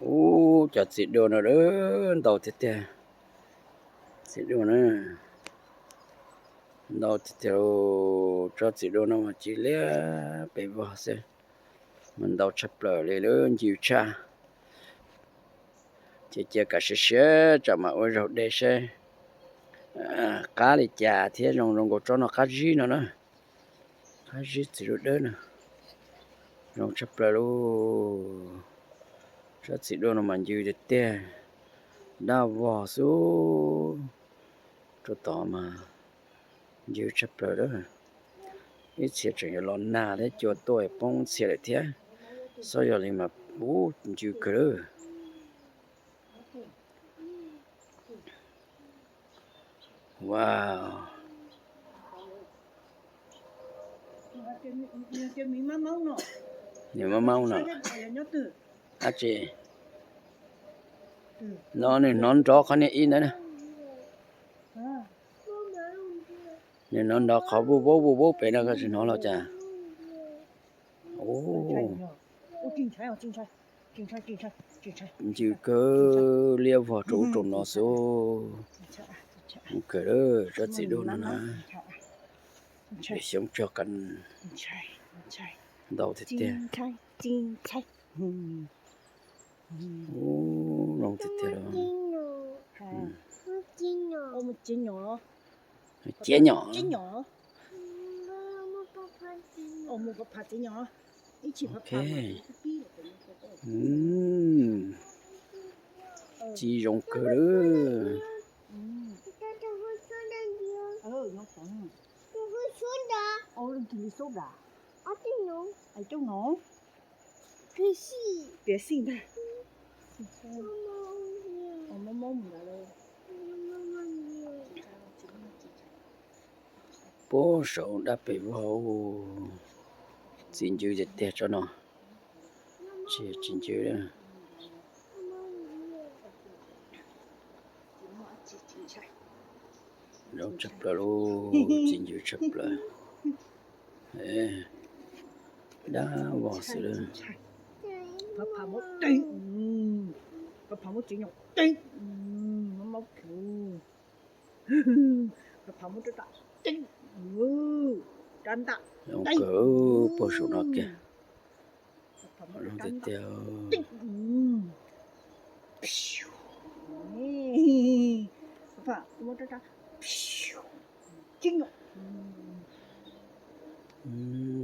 Ub, cov txiv duaj no ntau tiag tiag. Txiv duaj na, ntau tiag tiag. Tsob txiv duaj no mas cia li liab pes vog xwb, mas ntau tshaj plaws li lub ncw tshaj. Ces cia kav siav siav tsam mam ua zaug de saib qab li cas thiab. Zoo zoo nkaus tsob no qab zib no na, qab zib txiv duaj dawb no, zoo tshaj plaws lauj. Tsob txiv duaj no mas ncw tiag tiag, daj vog xwb. Rau tod mas ncw tshaj plaws lawm. Ib txhia tseem yuav los nag thiab cua tuaj poob txhia lawm thiab. Xob yog li mas ub ncw kawg lawm. Wow. Niam mab maub no. Dab tsi? No nws hnov nrov qhov niag ib ntawd na. Nws hnov nrov qhov vuj vaub vuj vaub pem no, koj tsis hnov los cas? Ncw kawg, liab vog rau ub rau no xwb. Ncw kawg, tsob txiv duaj no na. Xyoob tsuag qas ntau tiag tiag. Ub, zoo tiag tiag. Ciab nyom. Ok. Txiv zoo kawg lawm. Piav xij ntag. Puag saud dab pes vog, txiv ncw tiag tiag tsob no. Tsis, tsis ncw. Zoo tshaj plaws lauj, txiv ncw tshaj plaws. Dab vog xwb lawm. Zoo kawg, puag saum no kiag. Zoo tiag tiag.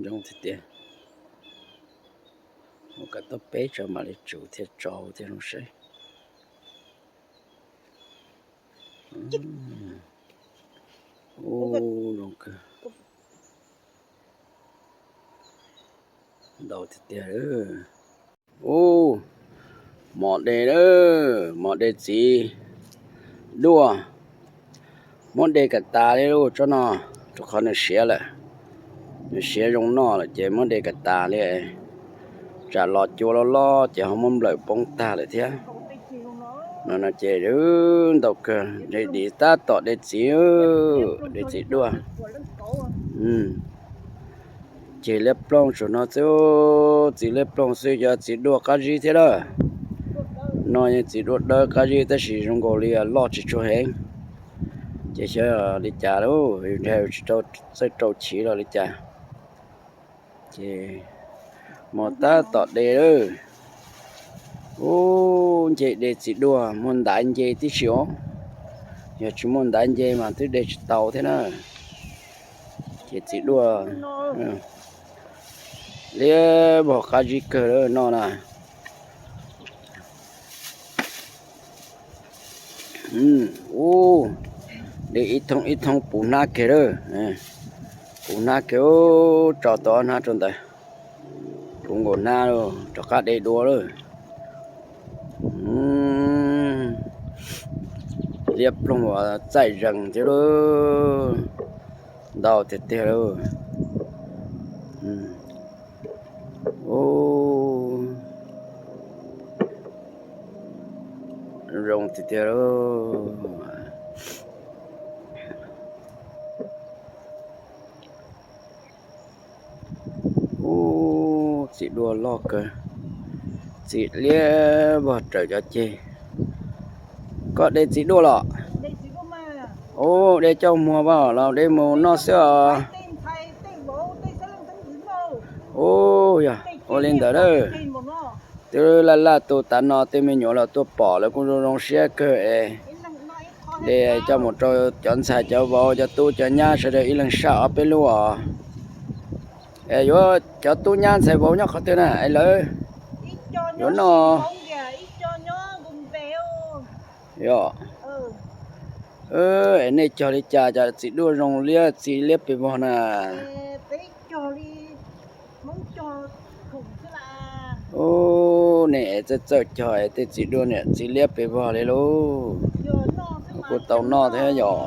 Zoo tiag tiag. Mus kom tau peb tso mam li tsum thiaj tsau thiaj zoo saib. Ub, zoo kawg. Ntau tiag tiag. Ub, mos de lawm, mos de txiv duaj. Muab de kom tas li lauj tsob no, rau qhov nws siav lawm. Nws siav zoo noj lawm ces muab de kom tas li. Tsam los cua loj loj ces ho muab nplawm poob tag lawm thiab. No no ces ntau kawg, de dim tab tom de txiv, de txiv duaj. Ceg liab ploog saum no xwb, txiv liab ploog xwb, yog txiv duaj qab zib thiab lawm. No yeej txiv duaj dawb qab zib tab sis zoo nkaus li loj tsis tshua heev. Ces xyov li cas lauj, yus ntshai tsis txawj rau chiv los li cas. Ces mos tab tom de lawm. Ub, nce de txiv duaj muaj ntav nce tib si os. Yog tsis muaj ntav nce mas twb de tsis tau thiab na. Ces txiv duaj liab vog qab zib kawg lawm no na. Ub, de ib thoob ib thoob puv hnab kiag lawm. Puv hnab kiag, tso tau ob hnab rau ntawd. Puv nkaus hnab lawm rov qab de dua lawm. Liab ploog uas txaij zees thiab lawm. Ntau tiag tiag lawm. Ub, zoo tiag tiag lauj. Ub, txiv duaj loj kawg. Txiv liab vog raws cov ceg. Koj de txiv duaj los? Ub, de coj muag los de mus noj xwb os. Ub, yog ua li ntawd lawm. Twb laj laj tus tav no tej me nyuam los tuaj pom lawv kuj zoo zoo siab kawg es de coj mus rau cov ntxhais cov vauv cov tub cov nyab sawv daws ib leeg saj ob peb lub os. Es yuav cov tub nyab ntxhais vauv nyob qhov twg na es lawv yuav noj? Yog, es nej cog li cas cov txiv duaj zoo liab txiv liab pes vog na? Ub, nej es txawj txawj cog es tej txiv duaj niam txiv liab pes vog li lauj. Kuj tau noj thiab yom.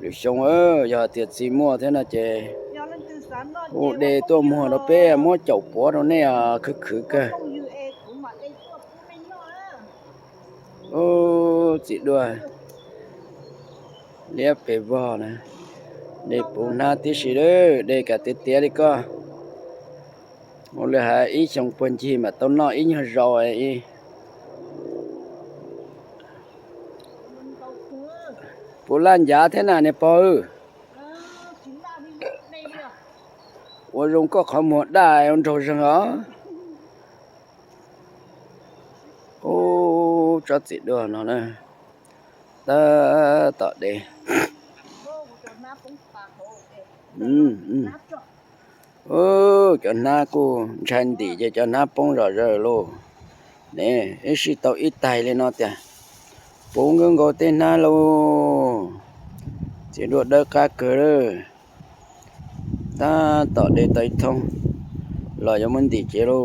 Lwm xyoo yog tias txiv muaj thiab no ces kuj de tuaj muag rau peb muab caum puav rau nej khwv khwv kawg. Ub, txiv duaj liab pes vog na, de puv hnab tib si lawm, de kam tiav tiav li koj. Ua li hais ib xyoo puag ncig mam tau noj ib nyuag zaus. Puv laj ncav thiab na niag pog. Ua zoo koj qhov muag daj ua nraug zeeg os. Ub, tsob txiv duaj no na, tab tom de. Ub, cov hnab kuj ntshai ntim ces cov hnab poob zom zaws lauj. Ne, ib sij tau ib taig li no tiag. Puv nkauj nkaus tej hnab lauj. Txiv duaj dawb qab kawg lawm. Tab tom de tau ib thoob los yuav muab ntim cev lauj.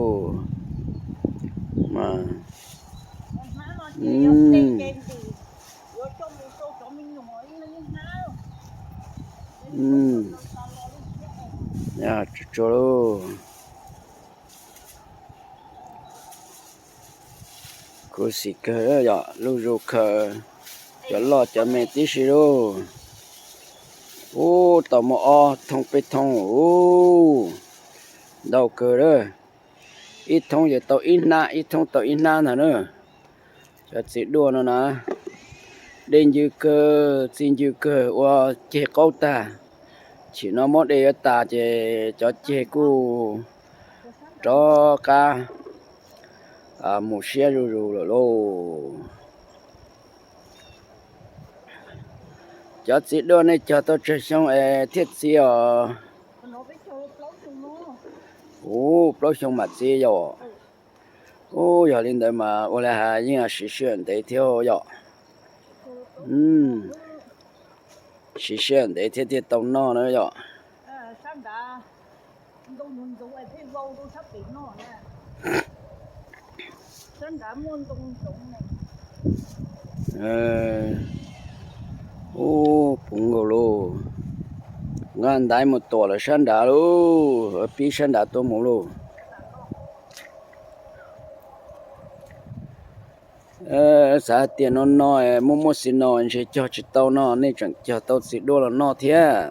Tsuag tsuag lauj. Khuv xim kawg yom, lub zos khaws cov loj cov me tib si lauj. Ub, tau muaj ob thoob peb thoob ub, ntau kawg lawm. Ib thoob ces tau ib hnab, ib thoob tau ib hnab ntag na. Cov txiv duaj no na, dej ncw kawg txi ncw kawg ua ceg qaub tag. Chim no muab dej yuav tas ces cov ceg kuj rov qab mus siab zuj zus lawm lauj. Cov txiv duaj nej cog tau tsawg xyoo es thiaj txi os? Ub, plaub xyoo mam txi yom. Ub, yog li ntawd mas ua li hais yeej siv sij hawm ntev thiab yom. Siv sij hawm ntev thiab thiaj tau noj na yom. Ub, puv nkaus lauj. Nqa ntaiv mus tuam lawm sab nrad lauj, pib sab nrad tuaj mus lauj. Xav hais tias no no muaj muaj xi no ntshe cog tsis tau no, nej tseem cog tau txiv duaj los noj thiab.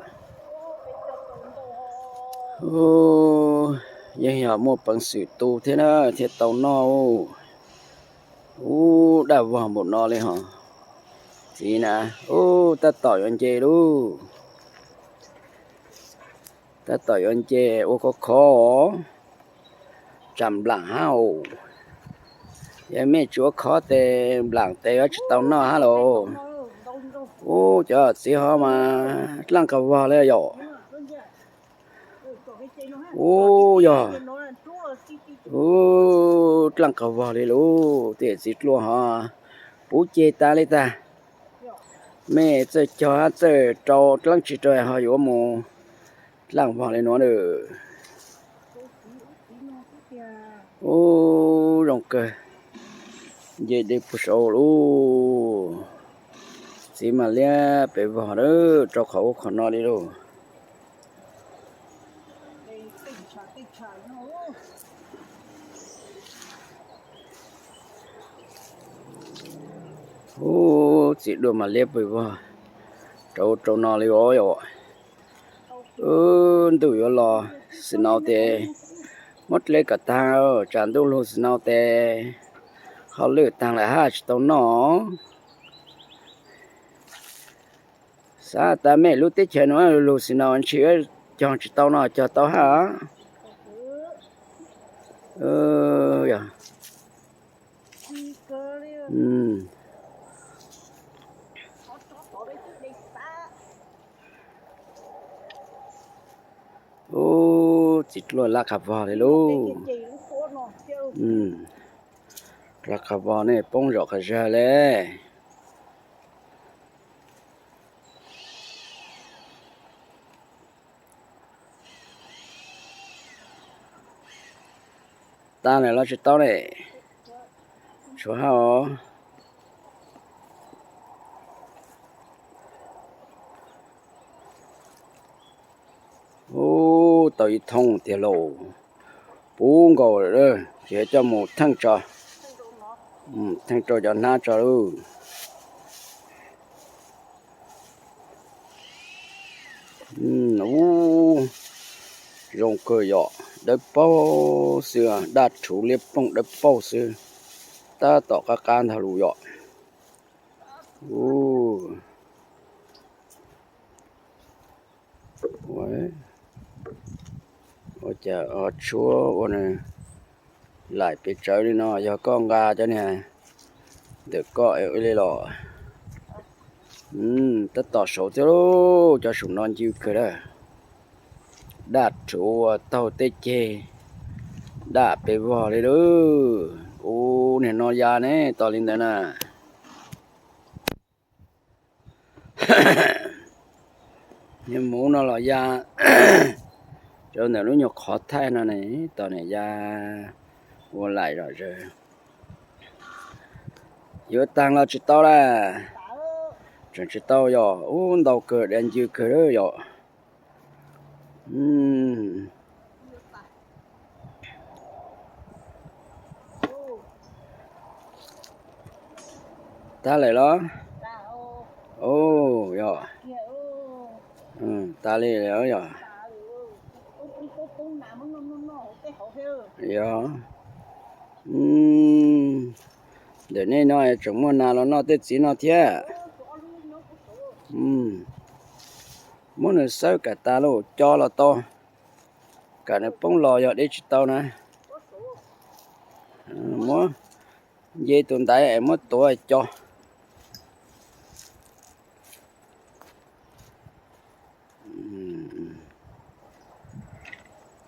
Yeej yog muaj peev xwm tu thiab na thiaj tau noj. Ub, daj vog npaum no li hos. Txiv na, ub, tab tom yuav nce lauj. Tab tom yuav nce ua khov kho os. Tsam nplam hab os. Yog mej tsis ua khov tes nplam tes yuav tsis tau noj hab los. Ub, cov txiv ho mas dlaaj qas vog li yom. Ub, yog. Ub, dlaaj qas vog li lauj, tej txiv duaj ho puv ceg tas li tag. Mej txawj cog hab txawj rau dlaab tsi rau ho yuav mus dlaaj vog li nuav na. Ub, zoo kawg. Nce dej puag saud lauj. Txiv mas liab pes vog lawm rau qhov ub qhov no li lauj. Ub, txiv duaj mas liab pes vog rau ub rau no li os. Ub, ntuj yuav los xwb no tes Muab dle kom taag, tsam ntuj lug snow tes ho lwj taag lawm hab tsis tau noj. Xav tas mej lub teb chaws nuav lug snow ntshis cog tsis tau no cog tau hab. Ub, txiv dluaj lab qhov vog li lub. Lab qhov vog ne poob zom qhov zag le. Tas lawm los tsis tau ne. Tshuav hab os. Ub, tau ib thooj tiag lauj. Puv nkaus lawm, ces coj mus theej tso, theej rau cov hnab tso lauj. Ub, zoo kawg yom, dawb paug xwb, daj rhuv liab plooj dawb paug xwb, tab tom qab qab ntag lus yom. Ua cas ho tshuab ua nws laim pes tsawv li no, yog koj nqa cov niag ntawm koj li los. Tab tom saud thiab lauj, cov saum no ncw kawg lawm. Daj rhuv ua taug tej ceg, daj pes vog li lauj. Ub, niag no ya ne, tos li ntawd na. Niag muv no los ya rau ntawm lub nyuag qhov thaij no ne, tos niam ya ua laim zom zaws. Yuav taag los tsis tau lawm, tseem tsis tau yom, ub ntau kawg, daj ncw kawg lawm yom. Tag lawm los? Yog, tas li lawm yog. Yog. Ntawm nej no tseem muaj nas los noj tej txiv no thiab. Muab nws xawb kam tas lauj, co los tau, kam nws poob los yog deb tsis tau na. Muab nce tus ntaiv es muab tuav co,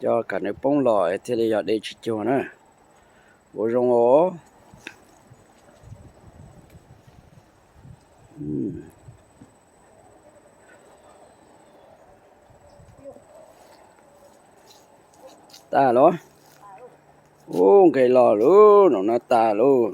co kam nws poob los thiaj li yog deb tsis cuag na. Ua zoo os. Tag los? Ub, nqes los lauj, no no tas lauj.